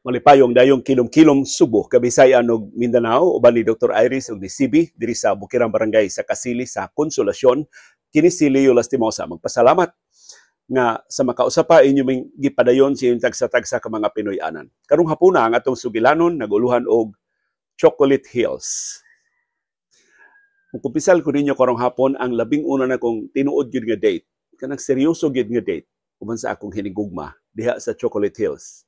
Malipayong dayong kilom-kilom Subo, Kabisayan ug Mindanao, uban ni Dr. Iris ug ni CB diri sa Bukirang Barangay sa Kasili sa Consolacion. Kini si Leo Lastimosa magpasalamat nga sa makausa pa inyo ming gipadayon sa inyong tagsa-tagsa ka mga Pinoy-anan. Karong hapuna, ang atong sugilanon naguluhan og Chocolate Hills. Mukumpisal ko ninyo karong hapon ang labing una na kong tinuod gyud nga date, kanang seryoso gyud nga date uban sa akong hinigugma diha sa Chocolate Hills.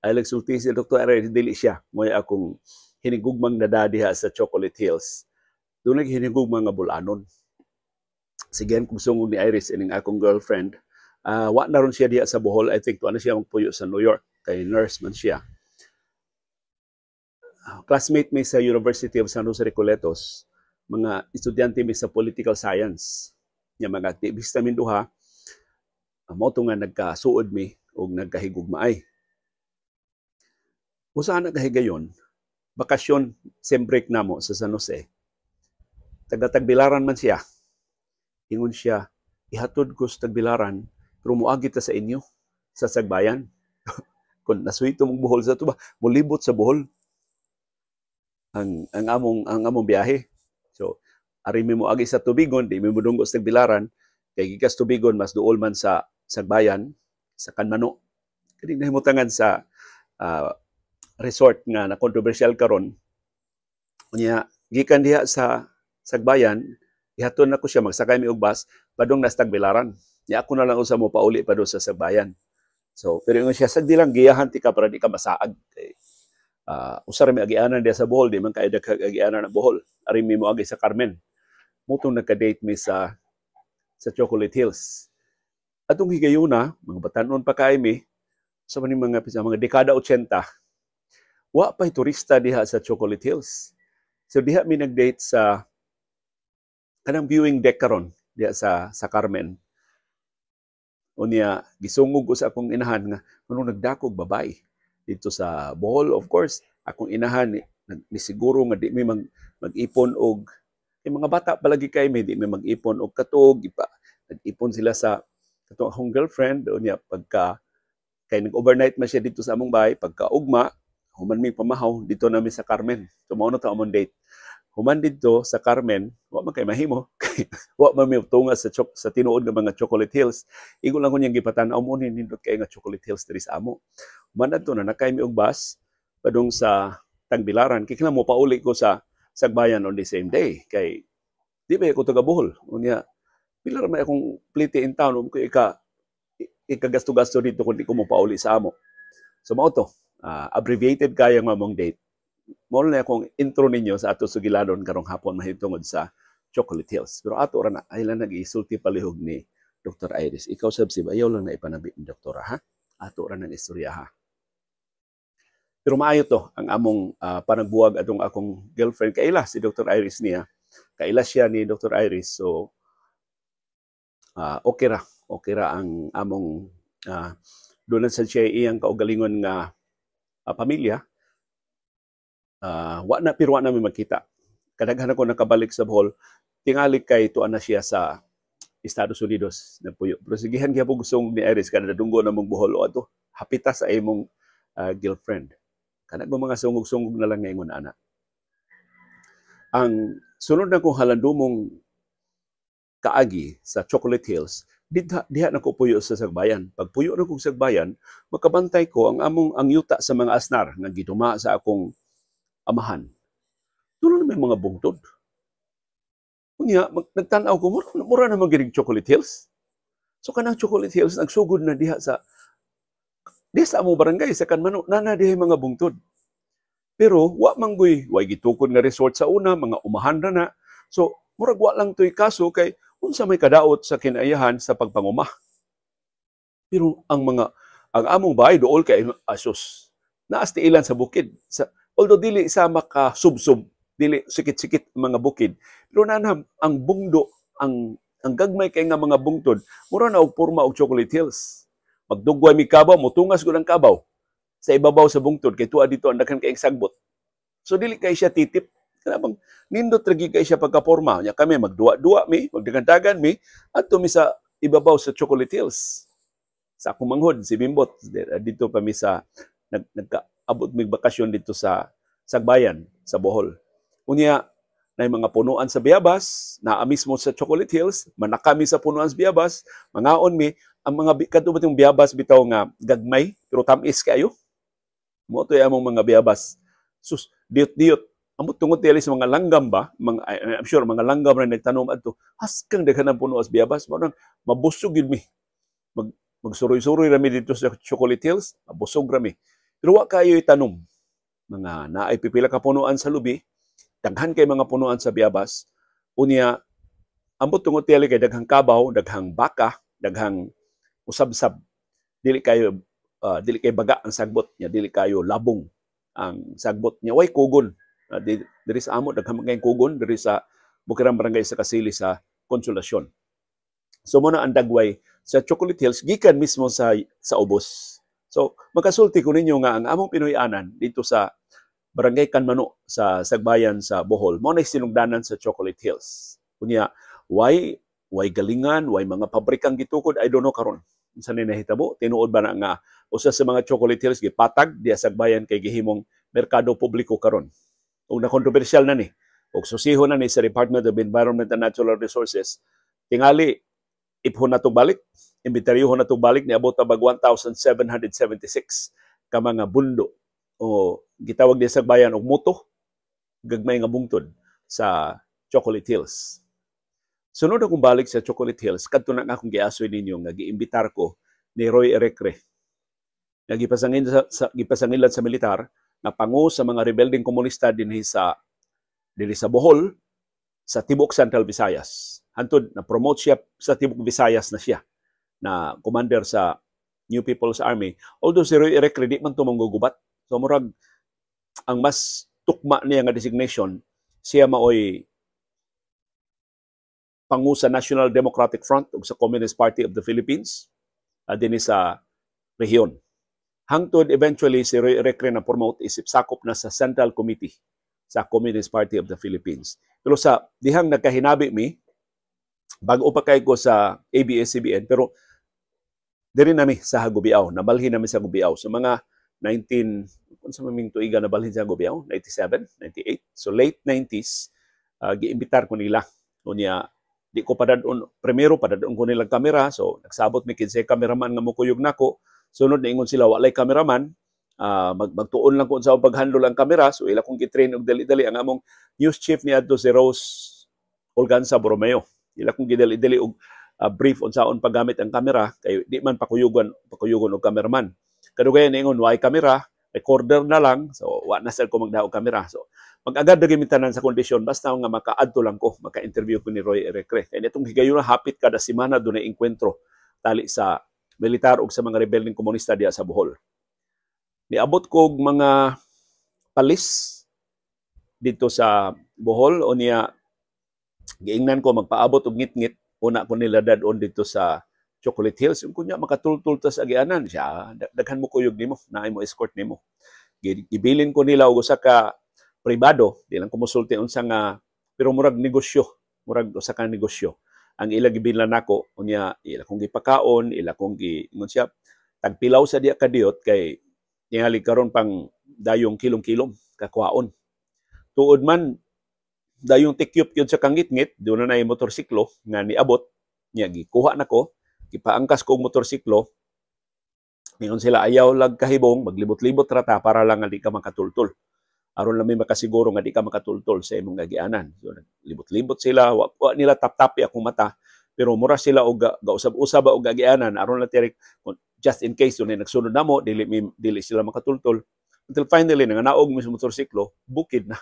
Ay nagsulti si Dr. Iris, dili siya mo akong hinigugmang nada diha sa Chocolate Hills. Doon naghinigugma nga bulanon. Sige, kung sungog ni Iris ining akong girlfriend, wa na ron siya diha sa Bohol. I think tuwa na siya magpuyo sa New York kay nurse man siya. Classmate mi sa University of San Jose Recoletos, mga estudyante mi sa political science. Nya mga aktivista min duha, mao to nga nagkasuod mi og nagkahigugmaay. Usa na kahigayon, bakasyon, sem break namo sa San Jose. Taga Tagbilaran man siya. Ingon siya, "Ihatod ko sa Tagbilaran, pero muagi ta sa inyo, sa Sagbayan." Kung nasuhito mong Bohol sa tuba, mulibot sa Bohol ang among biyahe. So, ari mi moagi sa Tubigon, di mi modunggo sa Tagbilaran, kay gikas Tubigon mas duol man sa Sagbayan, sa Kanmano. Kini nahimutangan sa resort nga na controversial karon. Unya gikan diha sa Sagbayan, ihatod nako siya, magsakay mi og bus padung nas Tagbilaran. Nya ako na lang usa mo pauli pa sa Sagbayan. So, pero ingon siya, "Sagdi lang, giyahan tika para di ka masaag." Kay usa ra mi agianan diha sa Bohol, di man kay daghang agianan ang Bohol. Ari mi moagi sa Carmen. Mao tong nagka-date mi sa Chocolate Hills. Atong higayuna, mga batanon pa kay mi, sa mga dekada 80, wa pa'y turista diha sa Chocolate Hills. So diha mi nag-date sa kanang viewing deck karon diha sa Carmen. Unya gisungog ko sa akong inahan nga nganong nagdakog babae dito sa Bohol. Of course, akong inahan ni siguro nga di mi mag-ipon og kay mga bata palagi kay mi, di mi mag-ipon og katog ipa nag-ipon sila sa katong akong girlfriend. Unya pagka kay nag-overnight man siya dito sa among bahay, pagka ugma human mi pamahaw dito nami sa Carmen. So mao na to among date. Human didto sa Carmen, wa man kay mahimo. Wa man mi tunga sa tinuod nga mga Chocolate Hills. Igo lang ko niyang gipatan-aw mo ni nindot kay nga Chocolate Hills diri sa amo. Human adto na nakay mi og bus padung sa Tagbilaran kay kinahanglan mo pauli ko sa Sagbayan on the same day kay di ba ko taga Bohol. Unya pila ra may akong plite in town ko ikagasto-gasto dito kung di ko mo pauli sa amo. So mao to, abbreviated kayo nga among date. Mao na akong intro ninyo sa ato sugilanon karong hapon mahitungod sa Chocolate Hills. Pero ato ra na ay lang nag-isulti palihog ni Dr. Iris. Ikaw sab si ayaw lang na ipanabi ni doktora ha. Ato ra nang istorya ha. Pero maayo to ang among panagbuwag atong akong girlfriend, kaila si Dr. Iris niya. Kaila siya ni Dr. Iris. So okay ra. Okay ra ang among doon sa siya iyang kaugalingon nga pamilya. Wa na pero wa na mi magkita. Kadaghan ako nakabalik sa Bohol, tingali kay tuan na siya sa Estados Unidos nagpuyo. Pero sigihan gyapon gustong ni Iris kada nadunggo na mong Bohol o ato hapita sa imong girlfriend. Kana mo mga sungog-sungog na lang ngayon ana. Ang sunod na kong halandumong kaagi sa Chocolate Hills, diha na ko puyo sa Sagbayan. Pag puyo na ko sa Sagbayan, makabantay ko ang among ang yuta sa mga asnar nga giduma sa akong amahan. Doon na may mga bungtod. Unya, nagtan-aw ko, mura naman gining Chocolate Hills. So kanang Chocolate Hills, nagsugod na diha sa among barangay, sa Kanmano, nana diha mga bungtod. Pero wa man guy, way gitukod nga resort sa una, mga umahan ra na. So murag wa lang to'y kaso kay unsa may kadaot sa kinaayahan sa pagpanguma. Pero ang among bahay dool kay asus. Naas tiilan sa bukid. Although dili sa makasubsob, dili sikit-sikit ang mga bukid, pero nanam ang bungdo, ang gagmay kay nga mga bungtod, mura na og porma og Chocolate Hills. Magdugway mi kabaw, motungas gud ang kabaw sa ibabaw sa bungtod kay tuwa dito ang daghan kayong sagbot. So dili kay siya titip. Kana bang nindot ra gyud kay siya pagkaporma. Nya kami magduwa-duwa mi, magdagandagan mi adto mi sa ibabaw sa Chocolate Hills. Sa akong manghod si Bimbot dito pa mi sa nag, nagka abot mig bakasyon dito sa Sagbayan sa Bohol. Unya na mga punuan sa Biabas, naa mismo sa Chocolate Hills, manakami sa punuan sa Biabas, mangaon mi ang mga kadto ba yung biabas bitaw nga gagmay pero tamis kayo. Mo to among mga biabas. Sus, diyot-diyot. Amot tungod dili sa mga langgam ba, mga, I'm sure mga langgam ra nagtanom adto. Haskang daghan ang puno sa biabas, mao nang mabusog gyud mi. Magsuroy-suroy ra mi dito sa Chocolate Hills, mabusog ra mi. Pero wa kayo itanom. Mga naay pipila ka punuan sa lubi, daghan kay mga punuan sa biabas. Unya, ambot tungod tiyali kay daghang kabaw, daghang baka, daghang usab-sab. Dili kay baga ang sagbot niya, dili kayo labong ang sagbot niya. Way kugon. Diri sa amo daghan man kayong kugon diri sa Bukirang Barangay sa Kasili sa Konsolasyon. So mo na ang dagway sa Chocolate Hills gikan mismo sa ubos. So makasulti ko ninyo nga ang among Pinoy-anan dito sa Barangay Kanmano sa Sagbayan sa Bohol, mao na sinugdanan sa Chocolate Hills. Unya, why galingan, why mga pabrikang gitukod, I don't know karon. Unsa ni nahitabo? Tinuod ba na nga usa sa mga Chocolate Hills gipatag diya sa Sagbayan kay gihimong merkado publiko karon? Ug na kontrobersyal na ni. Ug susiho na ni sa Department of Environment and Natural Resources. Tingali iphon na balik, inventaryohon na balik, niabot na bag 1,776 ka mga bundo o gitawag diya sa bayan og muto, gagmay nga bungtod sa Chocolate Hills. Sunod akong balik sa Chocolate Hills, kadto na akong giasoy ninyo nga giimbitar ko ni Roy Erecre. Nga gipasangilan sa militar nga pangu sa mga rebeldeng komunista dinhi sa Bohol sa tibok Central Visayas. Hantod na promote siya sa tibok Visayas na siya na commander sa New People's Army. Although si Roy Erecre di man to manggugubat. So murag ang mas tukma niya nga designation, siya maoy pangu sa National Democratic Front ug sa Communist Party of the Philippines dinhi sa rehiyon. Hangtod eventually si Roy Erecre na promote isip sakop na sa Central Committee sa Communist Party of the Philippines. Pero sa dihang nagkahinabi mi, bago pa kay ko sa ABS-CBN, pero diri nami sa Hagubiaw, nabalhin nami sa Hagubiaw. So mga 19, kung sa maming tuiga nabalhin sa Hagubiaw, 97, 98. So late 90s, giimbitar ko nila. Unya, di ko padadon, primero padadon ko nilang kamera, so nagsabot mi kinsay cameraman nga mokuyog nako. Sunod niingon sila walay cameraman, magtuon lang ko sa pag-handle ang kamera, so ila kong gi-train og dali-dali ang among news chief ni adto si Rose Olganza Borromeo. Ila kong gidali-dali og brief unsaon paggamit ang kamera kay di man pakuyugon og cameraman. Kadugayan niingon way kamera, recorder na lang, so wa na sad ko magdaog kamera. So mag-agad na gimitanan sa kondisyon basta nga makaadto lang ko, maka-interview ko ni Roy Erecre. Kay nitong higayuna hapit kada semana dunay engkwentro tali sa militar ug sa mga rebeldeng komunista diya sa Bohol. Niabot ko og mga palis dito sa Bohol o niya giingnan ko magpaabot og ngitngit una ko nila dad-on dito sa Chocolate Hills. Yung kunya makatultul ta sa agianan siya, daghan mo kuyog nimo, naay mo escort nimo. Gibilin ko nila og usa ka pribado, di lang ko mosulti unsa nga, pero murag negosyo, murag usa ka negosyo. Ang ila gibilan nako, unya ila kong gipakaon, ila kong gi ingon siya tagpilaw sa diya kadiyot kay tingali karon pang dayong kilom-kilom kakwaon. Tuod man dayong tikyop gyud sa kangitngit, doon na nay motorsiklo nga niabot niya, gikuha nako, gipaangkas ko og motorsiklo. Ningon sila ayaw lag kahibong, maglibot-libot ra ta para lang nga di ka makatultol. Aron lang may makasiguro nga di ka makatultol sa imong agianan. So libot-libot sila, wa nila tap-tapi akong mata, pero mura sila og gausab-usab og agianan aron lang tirik just in case dunay nagsunod namo, dili sila makatultol. Until finally nanganaog mi sa motorsiklo, bukid na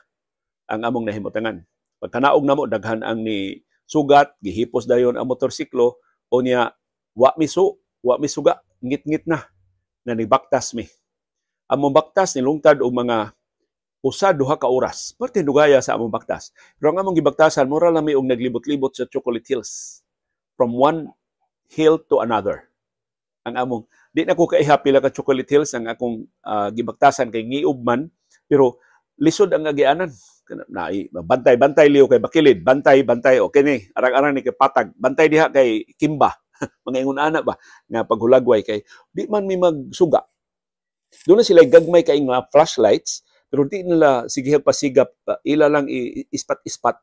ang among nahimutangan. Pagkanaog namo, daghan ang ni sugat, gihipos dayon ang motorsiklo, o niya wa mi suga, ngit-ngit na na nibaktas mi. Ang among baktas nilungtad og mga usa duha ka oras. Parte dugaya sa among baktas. Pero ang among gibaktasan mura lang mi og naglibot-libot sa Chocolate Hills from one hill to another. Ang among di na ko kaiha pila ka Chocolate Hills ang akong gibaktasan kay ngiob man, pero lisod ang agianan. Naay bantay-bantay liyo kay bakilid, bantay-bantay okay ni, arang-arang ni kay patag, bantay diha kay Kimba. Mga ingon ana ba nga paghulagway kay di man mi magsuga. Duna sila gagmay kay nga flashlights, pero di nila sige pasigap, ila lang ispat-ispat.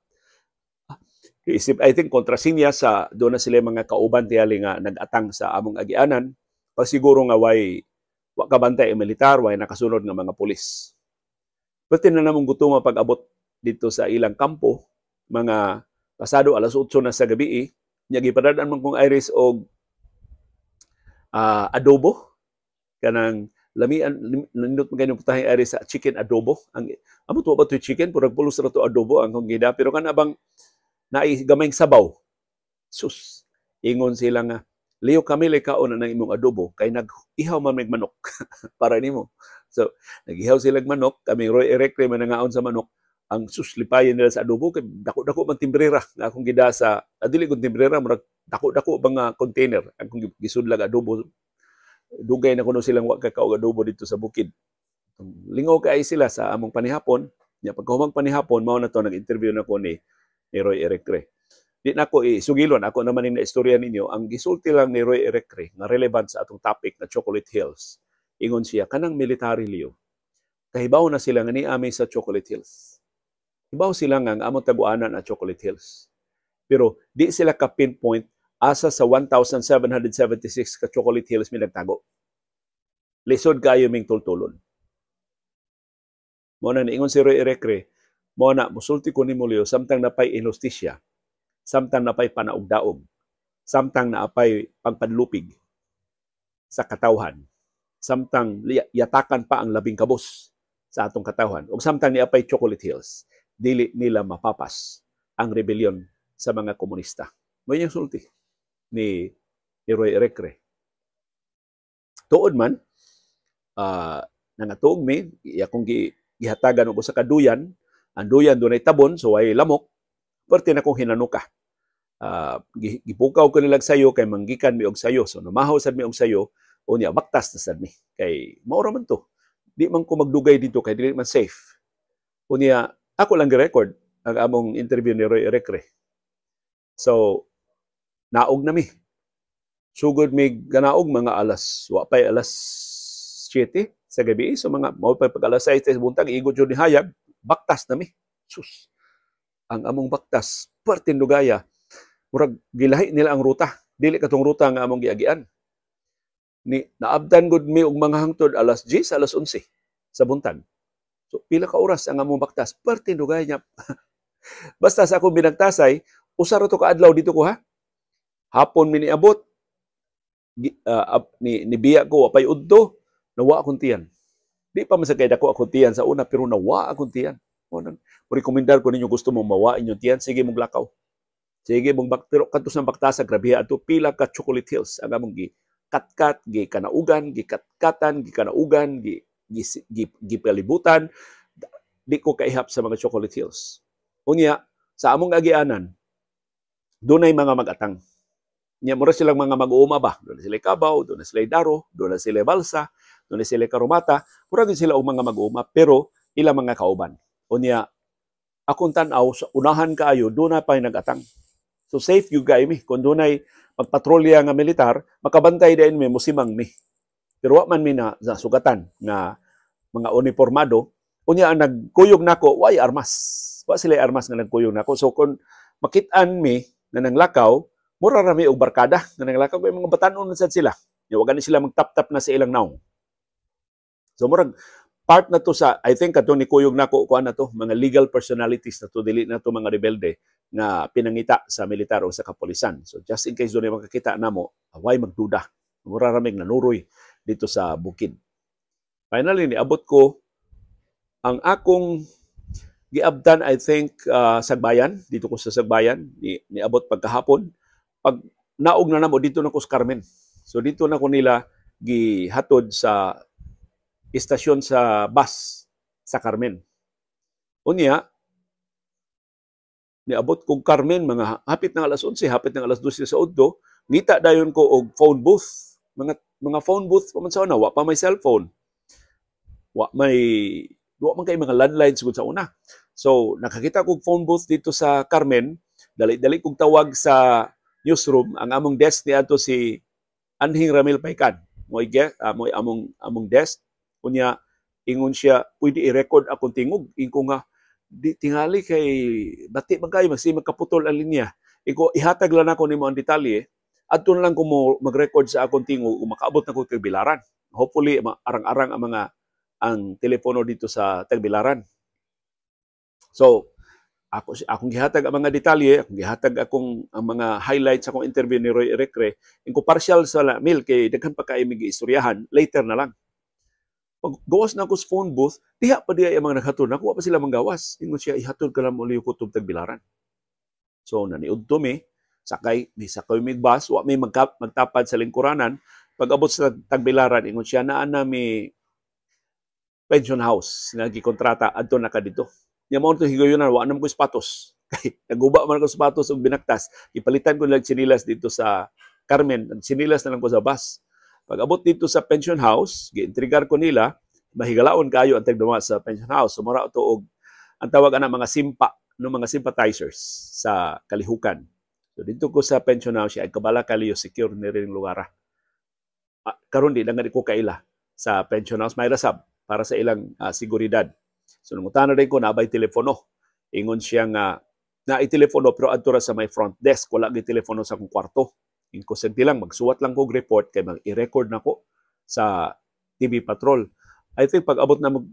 Isip, I think kontrasinya sa duna sila mga kauban tiyali nga nag-atang sa among agianan, pasiguro nga way wa kabantay ang militar, way nakasunod nga mga pulis. Pati na namong gutuma pag-abot dito sa ilang kampo, mga pasado alas 8 na sa gabi, nya gipadad-an man kong Iris og adobo, kanang lamian nindot man kaayo putahe Iris sa chicken adobo. Ang amo to ba to chicken, purag pulos ra to adobo ang kong gida, pero kana bang naay gamayng sabaw. Sus, ingon sila nga, "Leo, kami lay kaon na ng imong adobo kay nag-ihaw man mig manok para nimo." So, nag-ihaw sila manok, kami Roy Erecre man nangaon sa manok. Ang sus, lipayan nila sa adobo kay dako-dako man timbrera nga akong gida sa dili kong timbrera, murag dako-dako ba nga container ang akong gisudlag adobo. Dugay na kuno silang wa kakaog adobo dito sa bukid. Lingaw kay sila sa among panihapon. Nya pagkahumang panihapon, mao na to nag-interview na ko ni Roy Erecre. Di na ko isugilon, ako naman ni istorya ninyo. Ang gisulti lang ni Roy Erecre nga relevant sa atong topic na Chocolate Hills. Ingon siya, kanang military, Leo, kahibaw na sila nga ni ami sa Chocolate Hills. Hibaw sila nga ang among taguanan na Chocolate Hills. Pero di sila ka pinpoint asa sa 1,776 ka Chocolate Hills mi nagtago. Lisod kayo ming tultulon. Mo na niingon si Roy Erecre, mo na musulti ko nimo, Leo, samtang napay inhustisya, samtang napay panaugdaog, samtang naapay pagpadlupig sa katawhan, samtang yatakan pa ang labing kabos sa atong katawhan, ug samtang niapay Chocolate Hills, dili nila mapapas ang rebellion sa mga komunista. Mo yung sulti ni Roy Erecre. Tuod man, nangatuog mi, akong gihatagan og usa ka duyan, ang duyan dunay tabon, so ay lamok, perti na kong hinanuka. Gipukaw ko nilag sayo kay manggikan mi og sayo. So namahaw sad mi og sayo, unya baktas na sad mi. Kay mao ra man to. Di man ko magdugay dito kay dili man safe. Unya ako lang gi-record ang among interview ni Roy Erecre. So naog na mi. Sugod mi ganaog mga alas, wa pay alas 7 sa gabi. So mga mao pay pag alas 6 sa buntag, igo jud ni hayag, baktas na mi. Sus. Ang among baktas, perting dugaya. Murag gilahi nila ang ruta. Dili katong ruta nga among giagian. Ni naabtan gud mi og mga hangtod alas 10, alas 11 sa buntag. So pila ka oras ang among baktas, perting dugaya niya. Basta sa akong binagtasay, usa ra to ka adlaw dito ko ha. Hapon mi niabot, ni nibiya ko wapay udto, nawa akong tiyan. Di pa man sa kay dako akong tiyan sa una, pero nawa akong tiyan. Mo nang rekomendar ko ninyo, gusto mo mawa inyong tiyan, sige mong lakaw. Sige mong bak, pero kadto sa baktasa grabe ato, pila ka Chocolate Hills ang among gi katkat, gi kanaugan, gi katkatan, gi kanaugan, gi gipalibutan. Di ko kaihap sa mga Chocolate Hills. Unya, sa among agianan, dunay mga mag-atang. Nya mura silang mga mag-uuma ba? Duna sila kabaw, duna sila daro, duna sila balsa, duna sila karumata. Mura din sila og mga mag-uuma, pero ilang mga kauban. Unya, akong tan-aw sa unahan kaayo, duna pa'y nag-atang. So safe gyud kaayo mi. Kung dunay magpatrolya nga militar, makabantay dayon mi, musimang mi. Pero wa man mi na sugatan nga mga uniformado. Unya ang nagkuyog nako, way armas. Wa sila armas nga nagkuyog nako. So kung makit-an mi na nanglakaw, mura ra mi og barkada nga nanglakaw kay mga batan-on sad sila. Nya wa gani sila magtap-tap na sa ilang naong. So murag part na to sa, I think kato ni kuyog nako, kuan na to, mga legal personalities na to, dili na to mga rebelde nga pinangita sa militar o sa kapolisan. So just in case dunay makakita namo, way magduda. Mura ra mig nanuroy dito sa bukid. Finally niabot ko ang akong giabtan, I think Sagbayan, dito ko sa Sagbayan, niabot pagkahapon. Pag naog na namo dito na ko sa Carmen. So dito na ko nila gihatod sa istasyon sa bus sa Carmen. Unya, niabot kog Carmen mga hapit ng alas 11, hapit ng alas 12 sa udto, ngita dayon ko og phone booth. Mga phone booth pa man sa una, wa pa may cellphone. Wa man kay mga landlines gud sa una. So nakakita kog phone booth dito sa Carmen, dali-dali kog tawag sa newsroom, ang among desk niadto si Anhing Ramil Paykan. Mo'y among desk. Unya ingon siya, pwede i-record akong tingog. Ingon nga, di tingali kay bati man kayo magsi magkaputol ang linya. Iko ihatag lang nako nimo ang detalye. Adto na lang ko mo mag-record sa akong tingog ug makaabot na ko Tagbilaran. Hopefully arang-arang ang mga ang telepono dito sa Tagbilaran. So ako akong gihatag ang mga detalye, akong gihatag akong ang mga highlights akong interview ni Roy Recre. Inko partial sa la mil kay daghan pa kay mig istoryahan, later na lang. Pag gawas na ako sa phone booth, diha pa diha ang mga naghatod nako, pa sila manggawas. Ingon siya, ihatod ka lang mo kutob Tagbilaran. So naniudto mi, sakay mi sakay mig bus, wa mi magtapad sa lingkuranan. Pag abot sa Tagbilaran, ingon siya, naa na mi pension house nga gikontrata, adto na ka dito. Nya mao to higayonan, wa na ko sapatos. Kay naguba man ko sapatos ug binaktas. Ipalitan ko lang tsinilas dito sa Carmen, tsinilas na lang ko sa bus. Pag abot dito sa pension house, giintrigar ko nila, mahigalaon kayo ang tagduma sa pension house. So mura to og ang tawag ana mga simpa, no, mga sympathizers sa kalihukan. So dito ko sa pension house, ay kabala kaliyo secure ni ring lugar. Ah, karon di lang ko kaila sa pension house, may rasab para sa ilang seguridad. So nangutana rin ko nabay telepono. Ingon siya nga na telepono pero adto ra sa may front desk, wala gyud telepono sa akong kwarto. Inko senti lang magsuwat lang kog report kay mag-i-record nako sa TV Patrol. I think pag abot na mag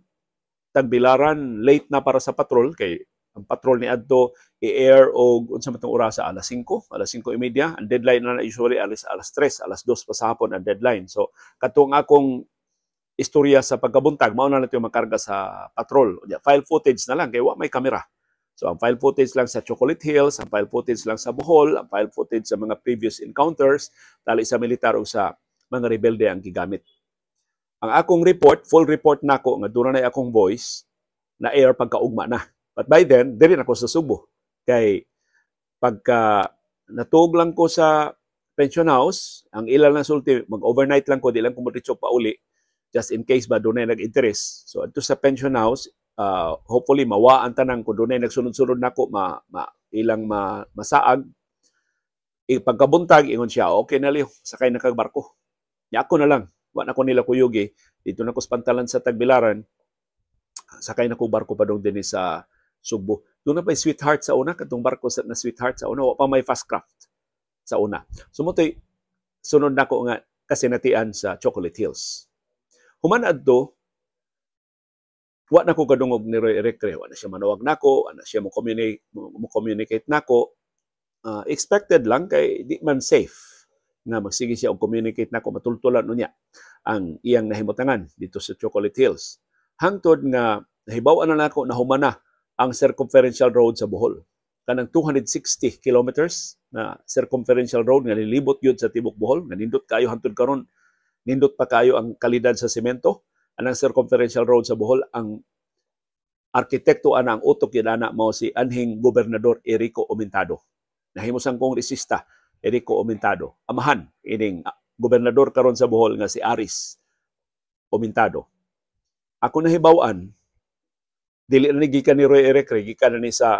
Tagbilaran, late na para sa patrol kay ang patrol ni adto i-air og unsa man tong orasa, alas 5, alas 5:30. Ang deadline na usually alas 3, alas 2 pa sa hapon ang deadline. So katong akong istorya sa pagkabuntag mao na lang yung makarga sa patrol. Unya, file footage na lang kay wa may kamera. So ang file footage lang sa Chocolate Hills, ang file footage lang sa Bohol, ang file footage sa mga previous encounters tali sa militar o sa mga rebelde ang gigamit. Ang akong report, full report nako nga duna na akong voice na air pagkaugma na. But by then, diri na ko sa Sugbo. Kay pagka natuog lang ko sa pension house, ang ilang na sulti, mag-overnight lang ko, di lang ko mo pauli, just in case ba dunay nag-interest. So adto sa pension house, hopefully mawa ang tanan kung dunay nagsunod-sunod nako ma ilang masaag. E, pagkabuntag ingon siya, okay na liyo, sakay na kag barko. Ya ako na lang, wa na ko nila kuyugi. Dito na ko sa pantalan sa Tagbilaran, sakay na ko barko padung dinhi sa Sugbo. Doon na pa Sweetheart sa una, katong barko sa na Sweetheart sa una, wa pa may fast craft sa una. So mo sunod nako nga kasinatian sa Chocolate Hills. Human adto, wa na ko kadungog ni Roy Recre, wa na siya manawag nako, wa na siya mo communicate nako. Expected lang kay di man safe nga magsige siya og communicate nako, matultulan unya ang iyang nahimutangan dito sa Chocolate Hills. Hangtod nga nahibaw-an na nako na humana ang circumferential road sa Bohol. Kanang 260 kilometers na circumferential road nga nilibot yun sa tibok Bohol, nga nindot kayo hangtod karon, nindot pa kayo ang kalidad sa semento. Anang circumferential road sa Bohol, ang arkitekto ana, ang utok yun ana mao si anhing Gobernador Erico Omentado. Nahimo sang kongresista Erico Omentado. Amahan ining gobernador karon sa Bohol nga si Aris Omentado. Ako nahibaw-an, dili na ni gikan ni Roy Recre, gikan na ni sa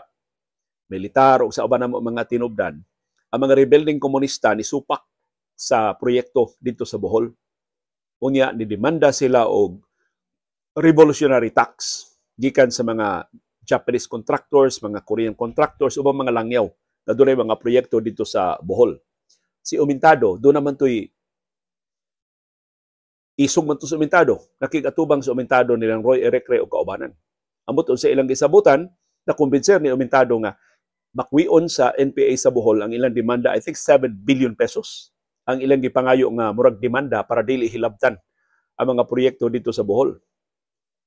militar o sa uban namo mga tinubdan, ang mga rebeldeng komunista ni supak sa proyekto dito sa Bohol. Unya ni demanda sila og revolutionary tax gikan sa mga Japanese contractors, mga Korean contractors, ubang mga langyaw na dunay mga proyekto dito sa Bohol. Si Omentado, doon naman to'y isog man to sa Omentado. Nakigatubang sa Omentado nilang Roy Erecre o kaubanan. Amot sa ilang gisabutan, na kumbinser ni Omentado nga makwion sa NPA sa Bohol ang ilang demanda, I think 7 billion pesos ang ilang gipangayo nga murag demanda para dili hilabtan ang mga proyekto dito sa Bohol.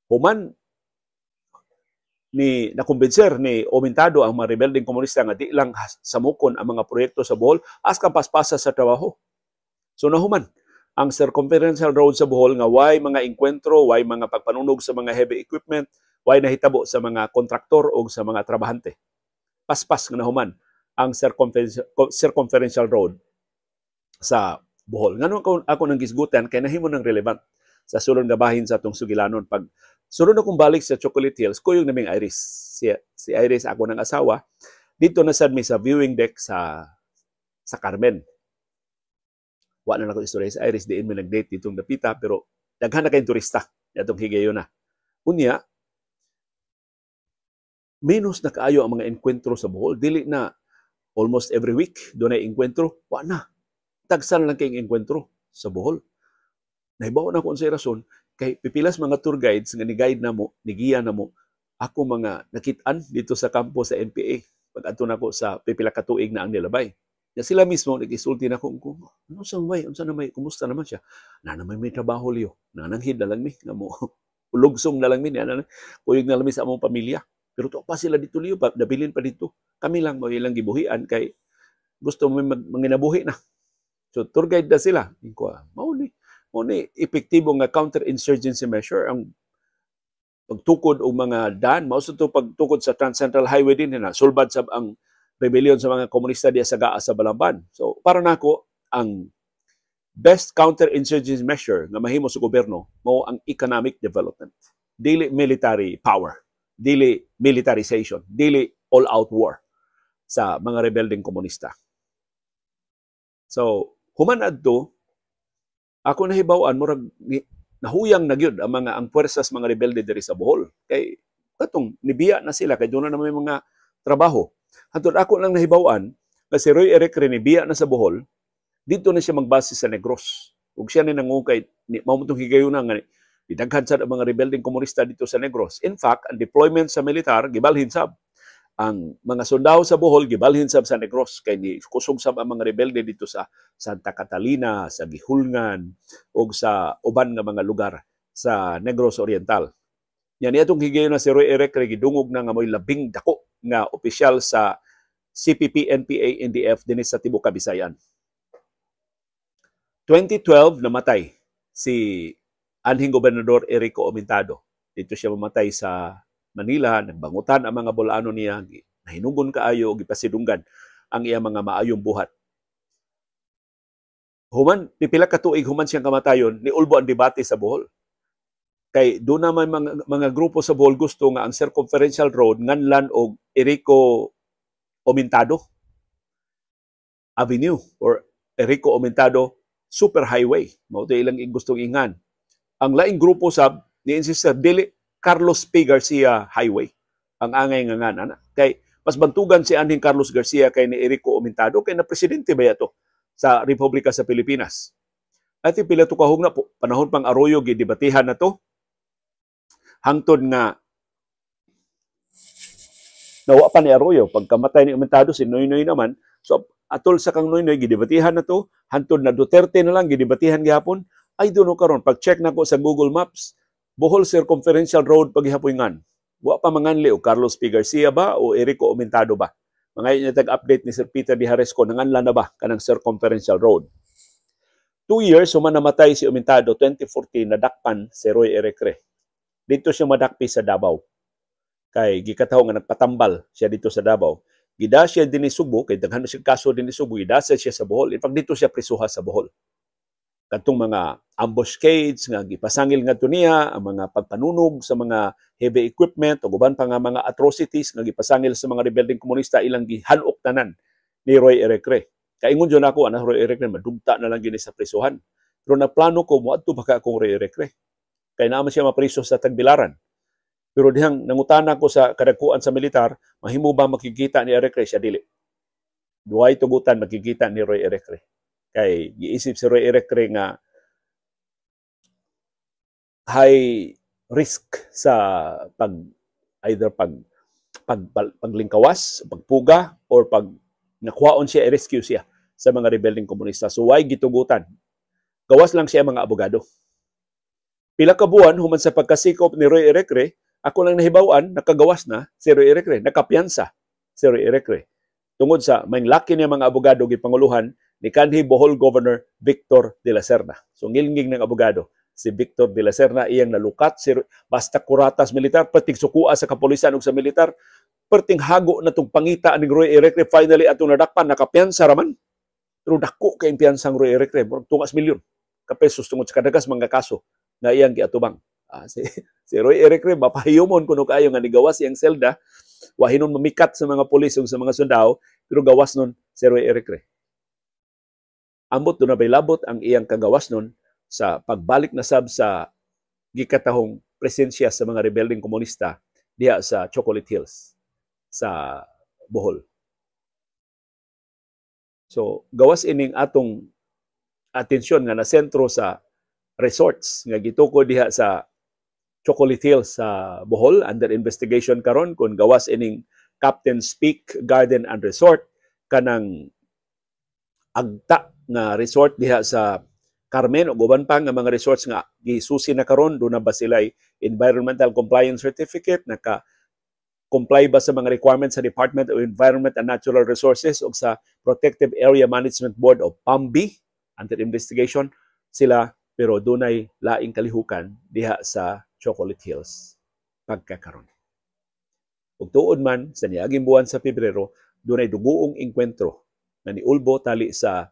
Human ni nakumbinser ni Omentado ang mga rebeldeng komunista nga di lang samukon ang mga proyekto sa Bohol askan paspasa sa trabaho. So nahuman ang circumferential road sa Bohol nga way mga engkwentro, way mga pagpanunog sa mga heavy equipment, way nahitabo sa mga kontraktor o sa mga trabahante. Paspas nga nahuman ang circumferential road sa Bohol. Ngano ako nang gisgutan kay nahimo ng relevant sa sulod nga bahin sa atong sugilanon. Pag sulod akong balik sa Chocolate Hills, kuyog naming Iris. Si Iris ako ng asawa. Dito na sad mi sa viewing deck sa Carmen. Wa na nako istorya sa Iris, diin mi nag-date ditong dapita, pero daghan na kayong turista. Atong higayuna. Unya, menos na kaayo ang mga enkwentro sa Bohol. Dili na almost every week dunay enkwentro. Wa na. Tagsan lang kay enkwentro sa Bohol. Nahibaw na ko unsay rason kay pipilas mga tour guides nga ni-guide namo, nigiya namo, ako mga nakit-an dito sa kampo sa NPA pag adto nako sa pipila ka tuig na ang nilabay. Ya sila mismo nag-isulti na ko, ano sa may, unsa na may, kumusta naman siya? Na naman may trabaho liyo. Nananghid na lang mi, nga mo ulugsong na lang mi, na kuyog na lang mi sa among pamilya. Pero to pa sila dito liyo, pa, nabilin pa dito. Kami lang mo ilang gibuhian kay gusto mo manginabuhi na. So tour guide na sila. Ko, mao ni epektibo nga counter-insurgency measure ang pagtukod og mga daan, mao sa to pagtukod sa Trans-Central Highway din na sulbad sab ang rebellion sa mga komunista diya sa Gaa sa Balamban. So para nako, ang best counter-insurgency measure nga mahimo sa gobyerno mao ang economic development. Dili military power, dili militarization, dili all-out war sa mga rebeldeng komunista. So, human adto, ako nahibaw-an murag nahuyang na gyud ang mga ang puwersas mga rebelde diri sa Bohol. Kay katong nibiya na sila kay doon na may mga trabaho. Hantod ako lang nahibaw-an nga si Roy Eric nibiya na sa Bohol, dito na siya magbase sa Negros. Ug siya ni nangukay ni mao tong higayuna nga didaghan sad ang mga rebeldeng komunista dito sa Negros. In fact, ang deployment sa militar gibalhin sab. Ang mga sundao sa Bohol gibalhin sab sa Negros kay ni kusog sab ang mga rebelde dito sa Santa Catalina, sa Gihulngan ug sa uban nga mga lugar sa Negros Oriental. Yan atong higayon na si Roy Eric gidungog na nga mo'y labing dako nga opisyal sa CPP, NPA, NDF dinhi sa tibuok Kabisayan. 2012 namatay si anhing Gobernador Erico Omentado. Dito siya mamatay sa Manila, nagbangutan ang mga Bolano niya, nahinugon kaayo, gipasidunggan ang iya mga maayong buhat. Human, pipila ka tuig human siyang kamatayon, niulbo ang debate sa Bohol. Kay doon naman mga grupo sa Bohol gusto nga ang Circumferential Road nganlan og Erico Omentado Avenue or Erico Omentado Superhighway. Mao to ilang gustong ingan. Ang laing grupo sab ni-insist dili Carlos P. Garcia Highway ang angay nga ngan ana. Kay mas bantugan si anhing Carlos Garcia kay ni Erico Omentado kay na presidente ba yato sa Republika sa Pilipinas. At pila to kahugna po, panahon pang Arroyo gidebatihan na to hangtod nga nawa pa ni Arroyo pagkamatay ni Omentado, si Noynoy naman. So atol sa kang Noynoy gidebatihan na to hangtod na Duterte na lang gidebatihan gihapon. Ay duno karon pag check nako sa Google Maps, Bohol Circumferential Road paghihapoy ngan. Wa pa manganli o Carlos P. Garcia ba o Erico Omentado ba. Mga niya tag-update ni Sir Peter Di Haresco, nanganla na ba kanang Circumferential Road. 2 years human namatay si Omentado, 2014, nadakpan si Roy Erecre. Dito siya madakpi sa Davao. Kay gikataw nga nagpatambal siya dito sa Davao. Gida siya dinhi Sugbo, kay daghan siya kaso dinhi Sugbo, gida siya sa Bohol. In fact, dito siya prisuha sa Bohol. Katong mga ambuscades nga gipasangil ngadto niya, ang mga pagpanunog sa mga heavy equipment o uban pa nga mga atrocities nga gipasangil sa mga rebeldeng komunista, ilang gihanok tanan ni Roy Erecre. Kaingon jud nako ana Roy Erecre madugta na lang gini sa prisuhan. Pero nagplano ko moadto baka akong Roy Erecre. Kay naa man siya mapriso sa Tagbilaran. Pero dihang nangutana ko sa kadakuan sa militar, mahimo ba makikita ni Erecre siya dili? Duhay tugutan makikita ni Roy Erecre. Kay giisip si Roy Erecre nga high risk sa pag either pag pag paglingkawas, pagpuga or pag nakuhaon siya, i-rescue siya sa mga rebeldeng komunista. So why gitugutan? Gawas lang siya mga abogado. Pila ka buwan human sa pagkasikop ni Roy Erecre, ako lang nahibaw-an, nakagawas na si Roy Erecre, nakapiyansa si Roy Erecre. Tungod sa may laki niya mga abogado gipanguluhan ni kanhi Bohol Governor Victor de la Serna. So ngilngig ng abogado si Victor de la Serna, iyang nalukat si basta kuratas militar, perting sukua sa kapulisan ug sa militar, perting hago na tong pangita ning Roy Erecre, finally atong nadakpan, nakapiyansa raman. Pero dako kay piyansang Roy Erecre, murag tungas milyon ka pesos tungod sa kadagas mga kaso nga iyang giatubang. Si Roy Erecre mapahiyumon kuno kaayo nga nigawas iyang selda, wahinon mamikat sa mga pulis ug sa mga sundao, pero gawas nun si Roy Erecre. Ambot doon na bay labot ang iyang kagawas nun sa pagbalik na sab sa gikatahong presensya sa mga rebeldeng komunista diha sa Chocolate Hills sa Bohol. So, gawas ining atong atensyon nga nasentro sa resorts nga gitukod diha sa Chocolate Hills sa Bohol, under investigation karon, kung gawas ining Captain's Peak Garden and Resort, kanang Agta nga resort diha sa Carmen, ug uban pa nga mga resorts nga gisusi na karon, duna ba sila environmental compliance certificate, naka comply ba sa mga requirements sa Department of Environment and Natural Resources o sa Protective Area Management Board o PAMB, under investigation sila. Pero dunay laing kalihukan diha sa Chocolate Hills pagkakaron. Ug tuod man sa niaging buwan sa Pebrero, dunay dugoong engkwentro na niulbo tali sa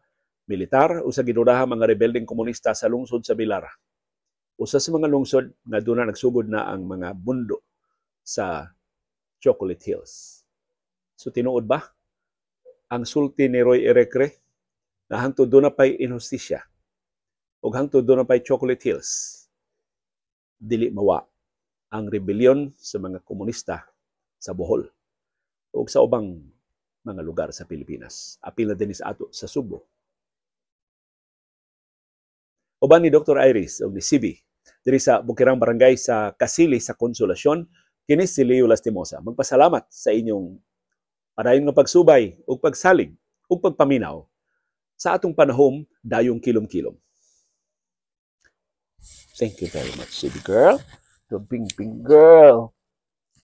militar o sa gidudaha mga rebeldeng komunista sa lungsod sa Bilara. Usa sa mga lungsod nga duna nagsugod na ang mga bundo sa Chocolate Hills. So tinuod ba ang sulti ni Roy Erecre na hangtod duna pay inhustisya ug hangtod duna pay Chocolate Hills, dili mawa ang rebelyon sa mga komunista sa Bohol ug sa ubang mga lugar sa Pilipinas, apil na dinhi sa ato sa Sugbo? Uban ni Dr. Iris ug ni CB diri sa Bukirang Barangay sa Kasili sa Konsolasyon, kini si Leo Lastimosa magpasalamat sa inyong padayon nga pagsubay ug pagsalig ug pagpaminaw sa atong panahom dayong kilom-kilom. Thank you very much, CB girl. The bing bing girl.